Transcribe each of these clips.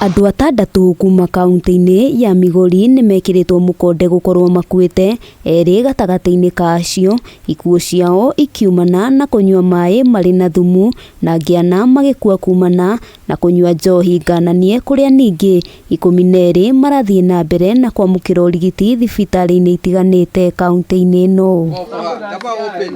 Andũ atandatũ kuma kaunti-inĩ ya Migori nĩ mekĩrĩtwo mũkonde gũkorwo makuĩte, erĩ gatagatĩ-inĩ ka acio, ikuũ ciao ikiumana na kũnyua maĩ marĩ na thumu na angĩ ana magĩkua kumana na kũnyua njohi ngananie kũrĩa ningĩ 12 marathiĩ na mbere na kwamũkĩra ũrigiti thibitarĩ-inĩ itiganĩte kaunti-inĩ ĩno.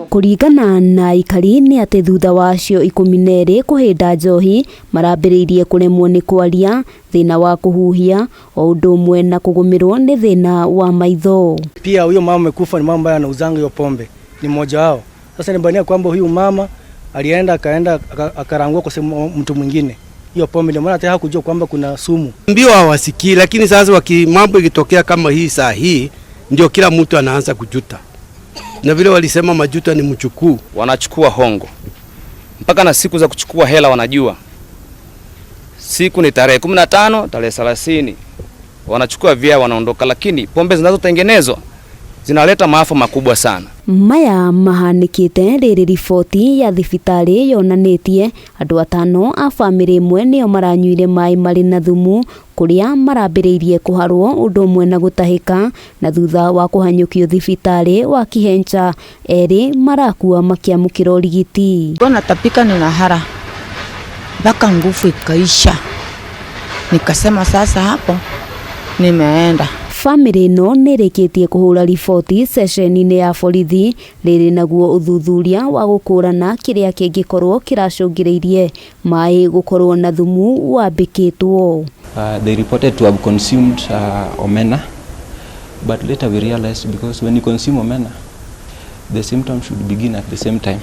Kũringana na aikari nĩ atĩ thutha wa acio 12 kũhĩnda njohi marambĩrĩirie kũremwo nĩ kwaria, thĩna wa kũhuhia o ũndũ ũmwe na kũgũmĩrwo nĩ thĩna wa maitho. Pia huyo mama amekufa ni mama ambaye anauzanga hiyo pombe, ni mmoja wao. Sasa nibania kwamba huyu mama alienda akaenda akarangua kwa sehemu mtu mwingine hiyo pombe, ndio maana hata hakujua kwamba kuna sumu. Mbio hawasikii, lakini sasa waki mambo ikitokea kama hii saa hii ndio kila mtu anaanza kujuta, na vile walisema majuto ni mchukuu. Wanachukua hongo mpaka na siku za kuchukua hela wanajua siku ni tarehe 15, tarehe 30, wanachukua vya wanaondoka, lakini pombe zinazotengenezwa zinaleta maafa makubwa sana. Maya mahanĩkĩte rĩrĩ riboti ya thibitarĩ yonanĩtie andũ atano a bamĩrĩ ĩmwe nĩo maranyuire maĩ marĩ na thumu kũrĩa marambĩrĩirie kũharwo ũndũ ũmwe na gũtahĩka na thutha wa kũhanyũkio thibitarĩ wa Kihencha erĩ marakua makĩamũkĩra ũrigiti. Natapika ninahara mpaka nguvu ikaisha, nikasema sasa hapo nimeenda. Bamĩrĩ ĩno nĩ ĩrĩkĩtie kũhũra riboti ceceni-inĩ ya borithi rĩrĩ naguo ũthuthuria wa gũkũrana kĩrĩa kĩngĩkorwo kĩracũngĩrĩirie maĩ gũkorwo na thumu wambĩkĩtwo. They reported to have consumed omena, but later we realized because when you consume omena, the symptoms should begin at the same time.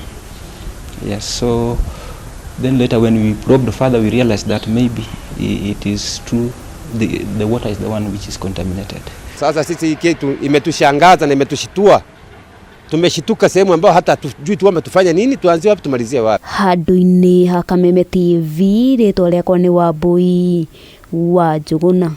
Yes, so then later when we probed further, we realized that maybe it is true, the water is the one which is contaminated. Sasa sisi hii kitu imetushangaza na imetushitua. Tumeshituka sehemu ambayo hata hatujui tu tufanye nini, tuanzie wapi tumalizie wapi. Handũ-inĩ ha Kameme TV, rĩtwa rĩakwa nĩ Wambui wa Njũgũna.